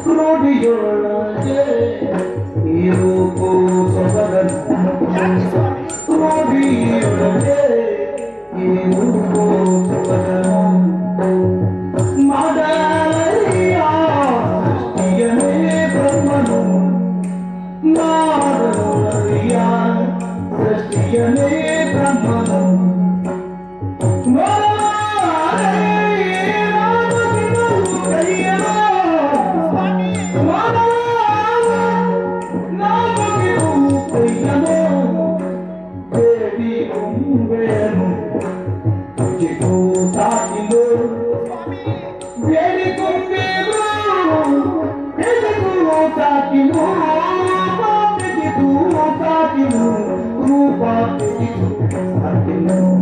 ರೂಢಿಯೊಳಗೆ ಈ ರೂಪು ಸೊಬಗನು. ಯಾಕೆ ಸ್ವಾಮಿ? ರೂಢಿಯೊಳಗೆ ಈ ರೂಪು ಸೊಬಗನು ಮಾಡಲಯ್ಯ ಸೃಷ್ಟಿಯನೇ ಬ್ರಹ್ಮನು, ಮಾಡಲಯ್ಯ ಸೃಷ್ಟಿಯನೇ ಬ್ರಹ್ಮನು. ಸ್ವಾಮಿ. ಸ್ವಾಮಿ.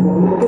ರೂಪ.